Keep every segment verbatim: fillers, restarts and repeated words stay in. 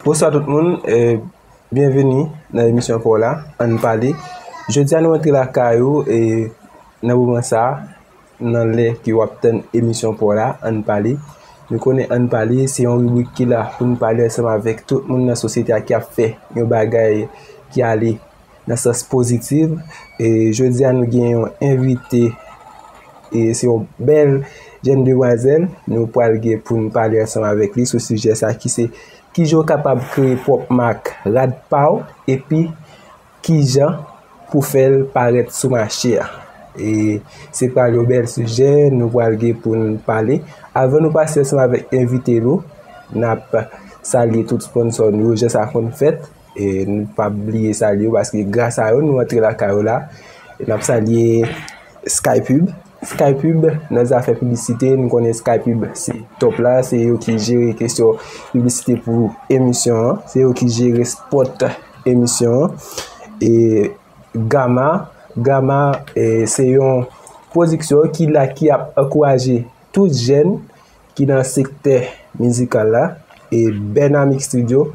Bonswa tout moun, e, byenveni nan emisyon pa w la, Ann Pale. Jodi a nou antre lakay ou, e, nan moman sa a, nan lè ke w ap tann emisyon pa w la, Ann Pale. Nou konnen Ann Pale, se yon ribrik ki la pou n pale ansanm avèk tout moun nan sosyete a ki ap fè yon bagay ki ale nan sans pozitif. E jodi a nou gen yon envite, e se yon bèl jèn demwazèl. Nou pral gen pou n pale ansanm avèk li sou sijè sa ki se kijan w kapab kreye pwòp mak rad pa w, epi kijan pou fè l parèt sou mache a. E se pral yon bèl sijè nou pral gen pou n pale. Avan nou pase ansanm avèk envite nou, n ap salye tout sponsò nou yo, jan sa konn fèt. E nou p ap bliye salye yo, paske gras a yo, nou antre lakay yo la. E n ap salye Skypub. Skypub, nan zafè piblisite, nou konnen Skypub se top la, se yo ki jere kesyon piblisite pou emisyon an, se yo ki jere spot emisyon an. E Gama, Gama, e, se yon pwodiksyon ki la, ki ap ankouraje tout jèn ki nan sektè mizikal la, e Bernamic Studio.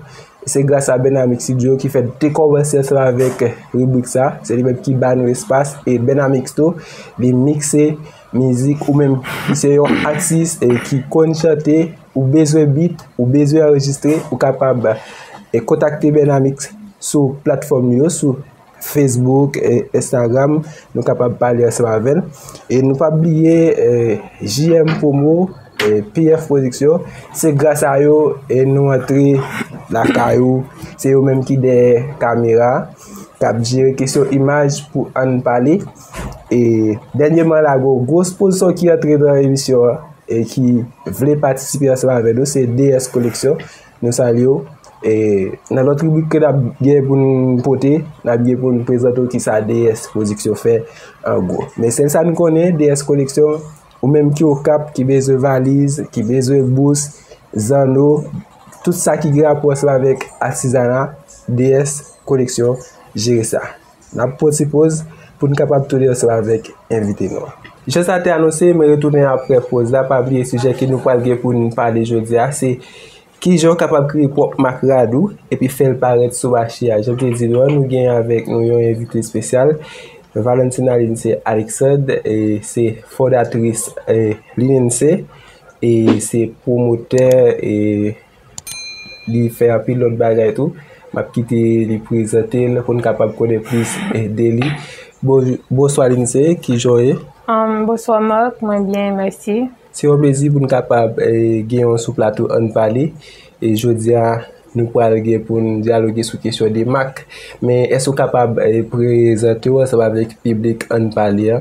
Se gras a Bernamic Studio ki fè te kòmanse ansanm avèk ribrik sa. Se li menm ki ba nou espas, e Bernamic tou, li mikse mizik, ou menm ki se yon atis, e ki konn chante, ou bezwen beat, ou bezwen anrejistre, ou kapab, e, kontakte Bernamic sou platfòm li yo, sou Facebook, e, Instagram, nou kapab pale ansanm avè l. E nou p ap bliye, e, J M Promo, e, P F Production. Se gras a yo, e, nou antre lakay ou. Se yo menm ki dèyè kamera, k ap jere kesyon imaj pou Ann Pale. E dènyèman la, gwo, gwo sponsò ki antre nan emisyon an, e ki vle patisipe ansanm avè nou, se D S Collection. Nou salye w. E nan lòt ribrik ke n ap gen pou n pote, n ap gen pou n prezante w kisa D S Production fè an gwo. Men sèl sa n konnen, D S Collection, ou menm ki Okap, ki bezwen valiz, ki bezwen bous, zanno, tout sa ki gen rapò ansanm avèk atizana, D S Collection jere sa. N ap pran ti poz pou n kapab tounen ansanm avèk envite nou an. Jan sa te anonse, mwen retounen apre poz la. Pa bliye sijè ke nou pral gen pou n pale jodi a, se kijan w kapab kreye pwòp mak rad ou epi fè l parèt sou mache a. Jan m te di nou an, nou gen avèk nou yon envite espesyal, Valentina Lindsay Alexandre, e se fondatris, e, Linense, e se pwomotè, e li fè anpil lòt bagay tou. M ap kite li prezante l pou n kapab konnen plis, eh, de li. Bon, bonswa Lindsay, kijan w ye? Um, bonswa Marc, mwen byen, mèsi. Se yon plezi pou n kapab, eh, gen w sou plato Ann Pale. E jodi a, nou pral gen pou n dyaloge sou kesyon de mak. Men èske w kapab, eh, prezante w ansanm avèk piblik Ann Pale a?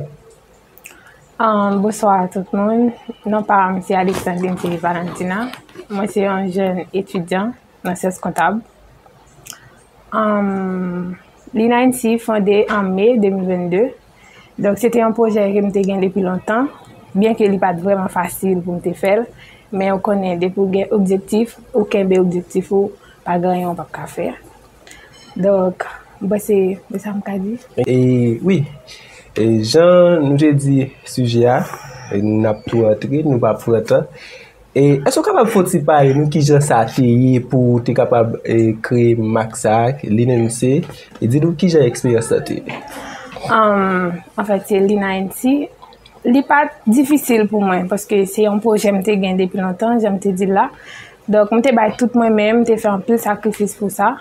Um, bonswa a tout moun. Non pa m se Alexandrine Thierry Valentina. Mwen se yon jèn etidyan nan syans kontab. Um, Lina N C fonde an me de mil vennde. Donk, se te yon pwojè ke m te gen depi lontan, byen ke li pa t vrèman fasil pou m te fè l, men ou konnen, depi w gen objektif, ou kenbe objektif ou, pa gen anyen ou p ap ka fè. Donk, m panse, se sa m ka di. E, wi. E, jan nou te di sijè a, e, n ap tou antre, nou p ap pran tan. E, èske w kapab fè yon ti pale nou kijan sa te ye pou w te kapab, e, kreye mak sa a, Linense, e di nou kijan eksperyans sa te ye? Um, anfèt, se Lina N C. Li pa t difisil pou mwen, paske se yon pwojè m te gen depi lontan, jan m te di l la. Donk, m te bay tout mwen menm, m te fè anpil sakrifis pou sa.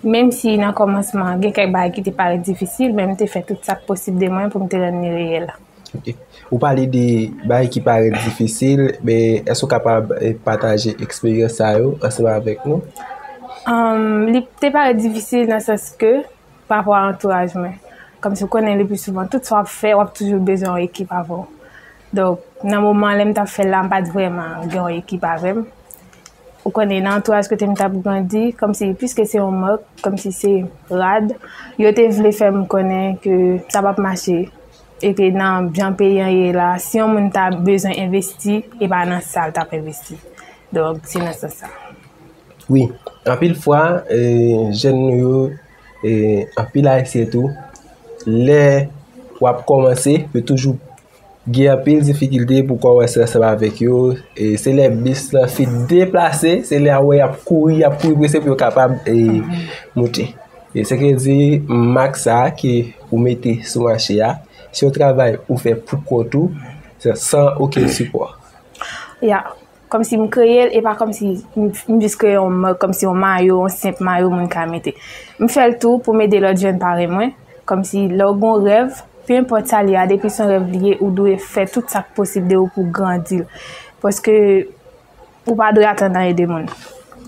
Menm si nan kòmansman, gen kèk bagay ki te parèt difisil, men m te fè tout sa k posib de mwen pou m te rann li reyèl. Ok. Ou pale de bagay ki parèt difisil, men èske w kapab, eh, pataje eksperyans sa yo ansanm avèk nou? Um, li te parèt difisil nan sans ke, pa rapò a antouraj mwen. Kòmsi w konnen, le pli souvan, tout sa w ap fè, w ap toujou bezwen yon ekip avè w. Donk, nan moman lè m t ap fè l la, m pa t vrèman gen yon ekip avè m. Ou konnen, nan antouraj kote m t ap grandi, kòmsi, piske se yon mak, kòmsi se rad, yo te vle fè m konnen ke sa p ap mache. E ke nan jan peyi an ye la, si yon moun ta bezwen envesti, e pa nan sa l t ap envesti. Donk, se nan sans sa. Wi, anpil fwa, eh, jèn nou yo, eh, anpil Ayisyen tou, lè w ap kòmanse, yo toujou gen anpil difikilte pou kòmanse ansanm avèk yo. E se lè bis lan fin deplase, se lè a w wè y ap kouri, y ap kouri prese pou yo kapab e, moute. E se ke di mak sa a ke ou mete sou mache a, se yon travay ou fè pou kont ou, san okenn sipò. Ya, kòmsi m kreye l, e pa kòmsi m, m jis kreye yon, kòmsi yon mayo, yon senp mayo moun ka mete. M fè l tou pou m ede lòt jèn parèy mwen. Kòmsi lè w gen yon rèv, pe enpòt sa li ye a, depi se yon rèv li ye, ou dwe fè tout sa k posib de ou pou grandi l. Paske ou pa dwe atann anyen de moun.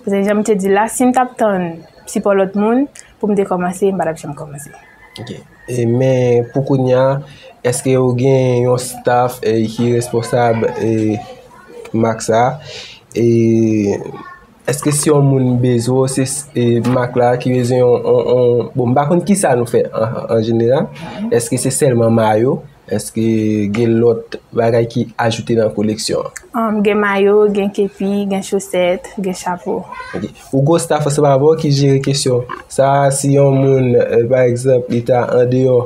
Paske jan m te di l la, si m t ap tann sipò lòt moun pou m te kòmanse, m pa t ap janm kòmanse. Ok. E, men pou kounye a, èske ou gen yon staff e, ki responsab e, mak sa? E èske si yon moun bezwen w, se e, mak la ki bezwen yon, yon, yon bon, m pa konn ki sa nou fè an, an jeneral. Èske se sèlman mayo? Èske gen lòt bagay ki ajoute nan koleksyon an? Um, gen mayo, gen kepi, gen chosèt, gen chapo. Ok. Ou gen staff ansanm avè w ki jere kesyon sa a, si yon moun, eh, pa egzanp, li ta andeyò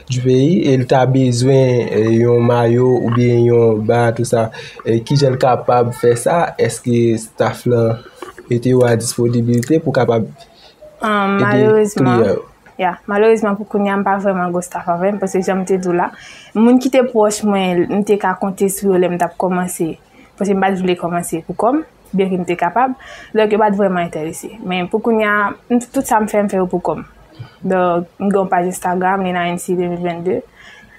du peyi e li ta bezwen eh, yon mayo oubyen yon ba, tou sa, eh, kijan l kapab fè sa? Èske staff lan mete yo a disponibilite pou kapab um, ede kliyan yo? Ya, malerezman pou kounye a, m pa vrèman gen staff avè m, paske jan m te di w la, moun ki te pwòch mwen, m te ka konte sou yo lè m t ap kòmanse, paske m pa t vle kòmanse pou kò m, byenke m te kapab, donk yo pa t vrèman enterese. Men pou kounye a, m, tout sa m fè, m fè yo pou kò m. Donk, m gen yon paj Instagram, Lina N C de mil vennde.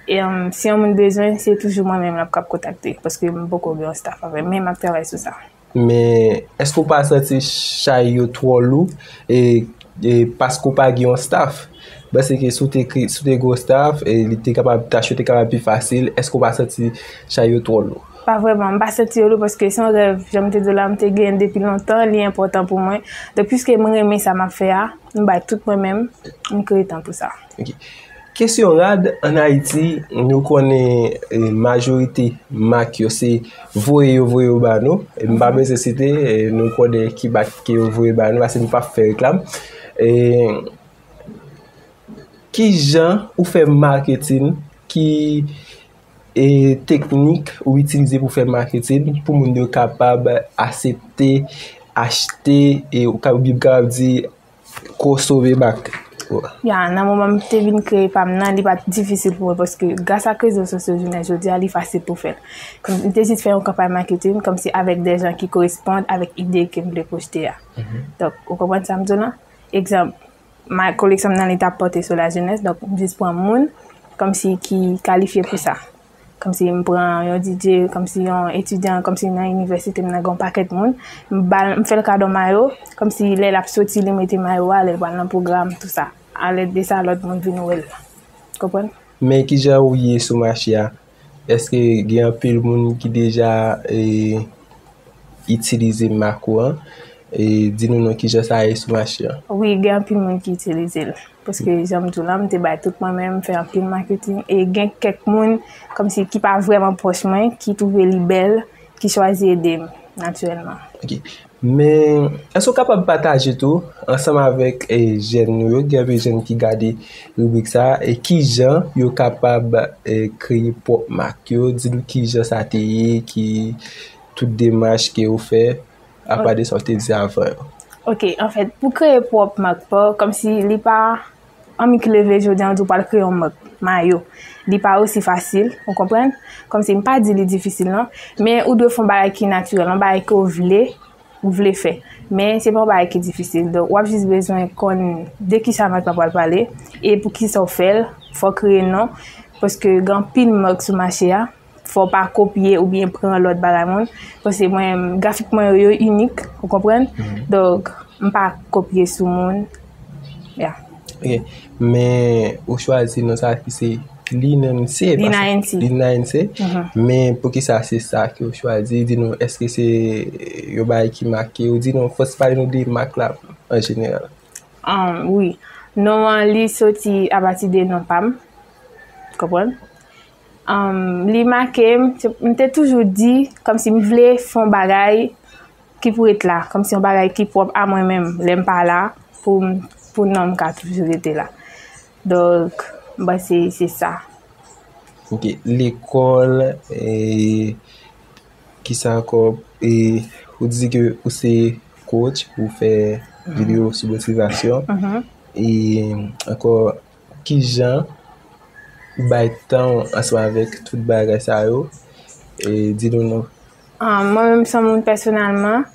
E um, si yon moun bezwen, se toujou mwen menm l ap kab kontakte, paske m poko gen yon staff avè m, men m ap travay sou sa. Men, èske w pa santi chay yo twò lou e, e paske w pa gen yon staff? M panse ke si w te, si w te gen yon staff, e li te kapab, tach yo te kapab pi fasil. Èske w pa santi chay yo twò lou? Pa vrèman, m pa santi yo lou paske se yon rèv, jan m te di w la, m te genyen depi lontan, li enpòtan pou mwen. Donk, piske m renmen sa m ap fè a, m bay tout mwen menm, m kreye tan pou sa. Ok. Kesyon rad, ann Ayiti, nou konnen eh, majorite mak yo se voye yo voye yo ba nou. E m pa bezwen site, eh, nou konnen ki mak ke yo voye ba nou, paske nou pa fè reklam. E, ki jan ou fè maketin, ki e, teknik ou itilize pou fè maketin, pou moun yo kapab asepte, achte, e ou ka, ou kapab di, konsome mak. Ya, nan moman m te vin kreye pa m nan, li pa t difisil pou mwen paske gras ak rezo sosyo jounen jodi a, li fasil pou fè l. Kòm, m te jis fè yon kanpay maketin, kòmsi avèk de jan ki koresponn avèk ide ke m vle pwojte a. Donk, ou konprann sa m di w lan? Egzanp, ma, koleksyon m nan li t ap pòte sou lajenès, donk m jis pran moun kòmsi ki kalifye pou sa. Kòmsi m pran yon D J, kòmsi yon etidyan, kòmsi nan inivèsite m nan gen yon pakèt moun, m ba l, m fè l kado mayo, kòmsi lè l ap soti li mete mayo a, lè l pral nan pwogram, tou sa. Alèd de sa, lòt moun vin wè l. Konprann? Men kijan ou ye sou mache a? Èske gen anpil moun ki deja e, itilize mak ou an? E, di nou non kijan sa ye sou mache an. Wi, gen anpil moun ki itilize l. Paske jan m di w la, m te bay tout mwen menm, m fè anpil maketing, e gen kèk moun, kòmsi ki pa vrèman pwòch mwen, ki twouve li bèl, ki chwazi ede m, natirèlman. Ok. Men, èske w kapab pataje tou, ansanm avèk e, jèn nou yo, gen anpil jèn ki gade ribrik sa a, e kijan yo kapab e, kreye pwòp mak yo, di nou kijan sa te ye, ki tout demach ke ou fè, apa de sa w te di avan yo. Ok, anfèt, pou kreye pwòp mak pa w, kòmsi li pa annik leve jodi a, ou di w pral kreye yon mak mayo. Li pa osi fasil, ou konprann? Kòmsi m pa di li difisil non, men ou dwe fè yon bagay ki natirèl, yon bagay ke w vle, ou vle fè. Men se pa yon bagay ki difisil. Donk, w ap jis bezwen konn de kisa mak la pral pale, e pou kisa w fè l, fò w kreye non, paske gen anpil mak sou mache a, fò w pa kopye oubyen pran lòt bagay moun. Paske mwen, grafik mwen yo, yo inik, ou konprann? Donk, m pa kopye sou moun. Ya. Ok. Men, ou chwazi non sa ki se Linanse. Linanse. Linanse. Men, poukisa se sa ke ou chwazi? Di nou, èske se yon bagay ki make ou? Di nou, fòs pale nou de mak la an jeneral. Wi. Non an li soti apati de non pa m. Konprann? Li make m, m te toujou di, kòmsi m vle fè yon bagay ki pou ret la, kòmsi yon bagay ki pwòp a mwen menm, lè m pa la, pou m, pou non m ka toujou rete la. Donk, m panse se sa. Ok, lekòl, e, kisa ankò, e, ou di ke ou se coach, ou fè videyo sou motivasyon. E ankò, kijan ou bay tan w ansanm avèk tout bagay sa yo? E di nou non. Ah, mwen menm, san moun pèsonèlman,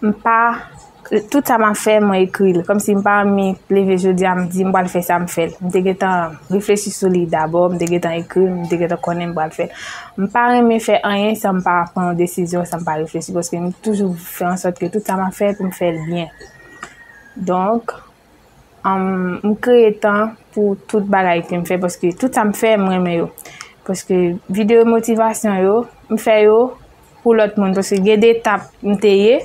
m pa, tout sa m ap fè, mwen ekri l. Kòmsi m pa renmen leve jodi a, m di m pral fè sa, m fè l. M te gentan reflechi sou li dabò, m te gentan ekri l, m te gentan konnen m pral fè l. M pa renmen fè anyen san m pa pran yon desizyon, san m pa reflechi, paske m toujou fè an sòt ke tout sa m ap fè, pou m fè l byen. Donk, um, m kreye tan pou tout bagay ke m fè, paske tout sa m fè, m renmen yo. Paske videyo motivasyon yo, m fè yo pou lòt moun, paske gen de etap m te ye,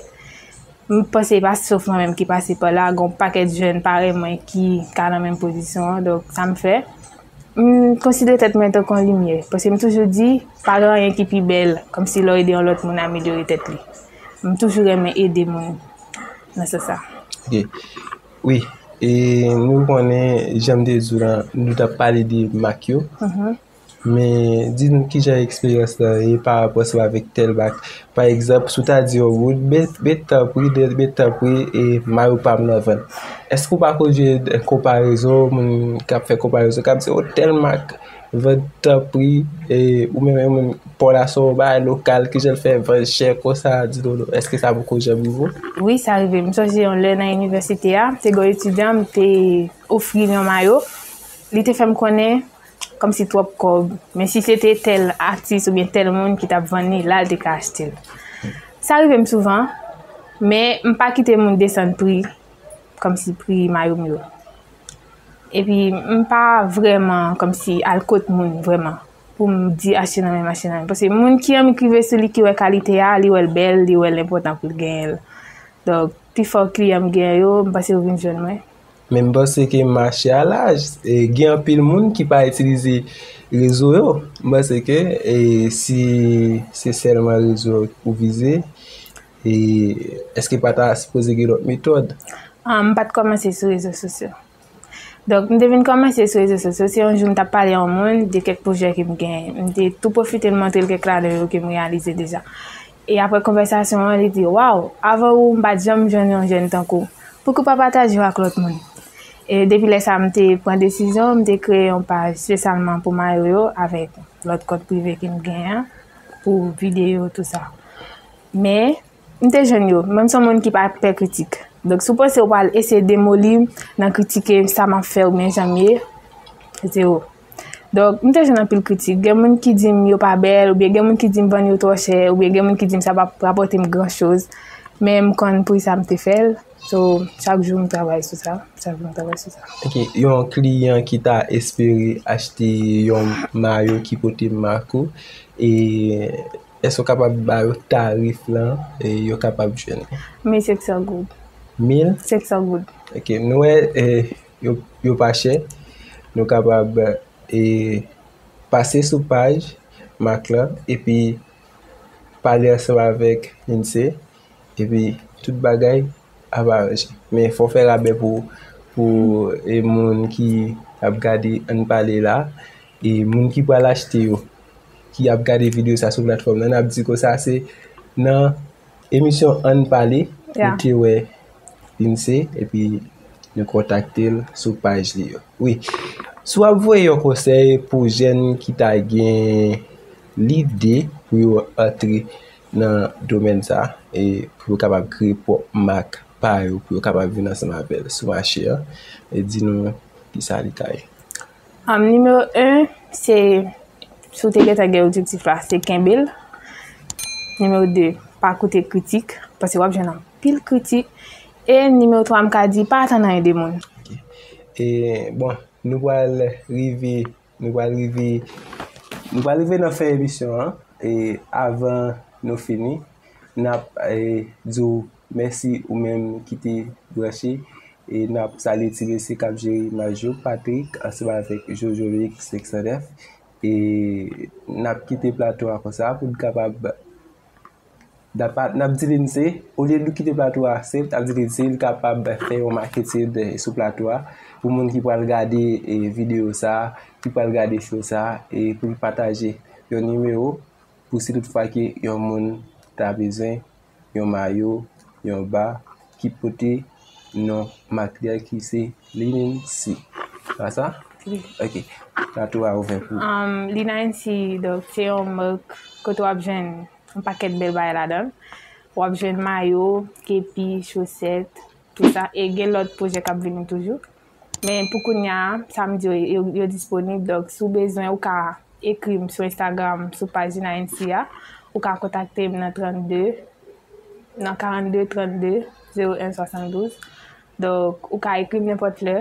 m panse e pa sèl mwen menm ki pase pa la, gen yon pakèt jèn parèy mwen ki ka nan menm pozisyon an, donk sa m fè, m konsidere tèt mwen tankou yon limyè, paske m toujou di, pa gen anyen ki pi bèl, kòmsi lè w ede yon lòt moun amelyore tèt li. M toujou renmen ede moun nan sans sa. Ok. Wi, e nou konnen, jan m te di w lan, nou t ap pale de mak yo. Men, di nou kijan eksperyans lan ye pa rapò ansanm avèk tèl mak. Pa egzanp, si w ta di yon moun, "Men, men tanpri, men, men tanpri, e mayo pa m nan vann." Èske w pa konn jwenn konparezon, moun k ap fè konparezon, k ap di, "O, tèl mak vann tanpri," e ou menm, ou menm, pa w la se yon bagay lokal, kijan l fè vann chè konsa, di nou non. Èske sa poko janm rive w? Wi, sa rive. M sonje yon lè nan inivèsite a, te gen yon etidyan, m te ofri l yon mayo. Li te fè m konnen kòmsi twòp kòb. Men si se te tèl atis oubyen tèl moun ki t ap vann li, la l te ka achte l. Sa rive m souvan, men m pa kite moun desann pri, kòmsi pri mayo m yo. Epi m pa vrèman kòmsi al kot moun vrèman pou m di achte nan men m, achte nan men m. Paske moun ki annik rive sou li, ki wè kalite a, li wè l bèl, li wè l enpòtan pou l genyen l. Donk, pifò kliyan m genyen yo, m panse yo vin jwenn mwen. Men m panse ke mache a laj, e gen anpil moun ki pa itilize rezo yo. M panse ke, e, si se sèlman rezo ou vize, e, èske pa ta sipoze gen lòt metòd? Ah, m pa t kòmanse sou rezo sosyo. Donk, m te vin kòmanse sou rezo sosyo. Se yon jou m t ap pale a yon moun de kèk pwojè ke m genyen. M te tou pwofite m montre l kèk ladan yo ke m reyalize deja. E apre konvèsasyon an, li di, "Waw, avan ou, m pa t janm jwenn yon jèn tankou w. Pouki w pa pataje yo ak lòt moun?" E depi lè sa a, m te pran desizyon, m te kreye yon paj espesyalman pou mayo yo avèk lòt kont prive ke m genyen an, pou videyo, tou sa. Men, m te jwenn yo. Mwen, m se yon moun ki pa pè kritik. Donk, si w panse w pral eseye demoli m nan kritike sa m ap fè oubyen jan m ye, zewo. Donk, m te jwenn anpil kritik. Gen moun ki di m yo pa bèl, oubyen gen moun ki di m vann yo twò chè, oubyen gen moun ki di m sa p ap rapòte m gran choz. Men m konn poukisa m te fè l. So, chak jou m travay sou sa. Chak jou m travay sou sa. Ok, yon kliyan ki ta espere achte yon mayo ki pote mak ou, e èske w kapab ba yo tarif lan, e yo kapab jwenn? Mil senk san goud. Mil? Senk san goud. Ok, nou wè, e, yo, yo pa chè. Nou kapab, e, pase sou paj mak lan, epi pale ansanm avèk Lindsay, epi tout bagay ap aranje. Men fò w fè rabè pou, pou, e, moun ki ap gade Ann Pale la, e moun ki pral achte yo, ki ap gade videyo sa sou platfòm nan, n ap di konsa se nan emisyon Ann Pale, nou te wè Lindsay, epi nou kontakte l sou paj li yo. Wi. Si w ap voye yon konsèy pou jèn ki ta gen lide pou yo antre nan domèn sa, e pou yo kapab kreye pwòp mak pa yo, pou yo kapab vin ansanm avè l sou mache a, e di nou kisa li ka ye. Am, nimewo en, se, si w te gentan gen objektif la, se kenbe l. Nimewo de, pa koute kritik, paske w ap jwenn anpil kritik. E nimewo twa, m ka di, pa atann anyen de moun. Ok. E, bon, nou pral rive, nou pral rive, nou pral rive nan fen emisyon an. E avan nou fini, n ap, e, di w mèsi ou menm ki te branche. E n ap salye ti mesye k ap jere imaj yo, Patrick, ansanm avèk Jojo Mix senk san nèf. E n ap kite plato a konsa pou n kapab, n ap, n ap di Lindsay, olye nou kite plato a, se n ap di Lindsay, li kapab fè yon maketing sou plato a. pou moun ki pral gade e, videyo sa a, ki pral gade show sa a, e pou l pataje yon nimewo pou si tout fwa ke yon moun ta bezwen yon mayo, yon ba ki pote non mak li a ki se Linency. Se pa sa? Wi. Ok. Plato a ouvè pou ou. Um, Linency, donk, se yon mak kote w ap jwenn yon pakèt bèl bagay ladan l. W ap jwenn mayo, kepi, chosèt, tout sa. E gen lòt pwojè k ap vini toujou. Men pou kounye a, sa m di yo, yo, yo disponib. Donk, si w bezwen, ou ka ekri m sou Instagram, sou paj Linency a. Ou ka kontakte m nan trannde, nan karannde trannde, zewo en swasanndouz. Donk, ou ka ekri m nenpòt lè,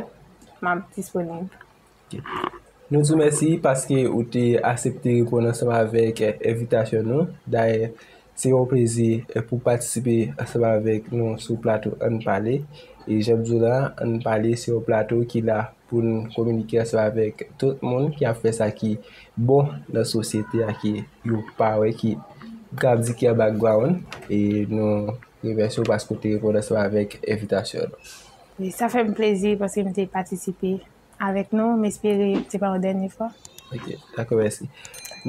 m ap disponib. Ok. Nou di w mèsi paske ou te aksepte reponn ansanm avèk, eh, envitasyon nou. Dayè, se yon plezi, eh, pou w patisipe ansanm avèk nou sou plato Ann Pale. E jan m di w la, Ann Pale se yon plato ki la pou n kominike ansanm avèk tout moun ki ap fè sa ki bon nan sosyete a, ke yo pa wè, ki, m ka di, ki an background. E nou remèsye w paske w te reponn ansanm avèk envitasyon nou. Wi, sa fè m plezi paske m te patisipe avèk nou. M espere se pa yon dènye fwa. Ok, dakò, mèsi.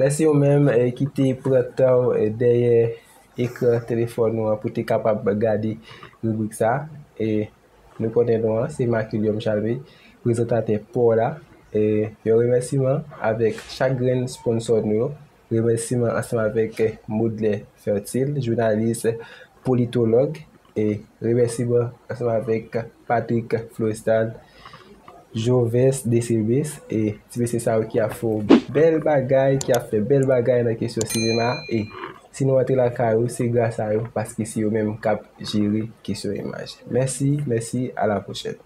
Mèsi ou menm, eh, ki te pran tan w, eh, dèyè ekran telefòn ou an pou te kapab gade ribrik sa. E nou konnen non an, se Maculium Chalmé, prezantatè pa w la. E yon remèsiman avèk chak grenn sponsò nou yo. Remèsiman ansanm avèk, eh, Modlè Fertil, jounalis, politològ, e remèsiman ansanm avèk Patrick Florestal, Joves Desebes, e ti mesye sa yo ki ap fè w bèl bagay, ki ap fè bèl bagay nan kesyon sinema. E si nou antre lakay ou, se gras a yo, paske se yo menm k ap jere kesyon imaj. Mèsi, mèsi, a la pwochèn.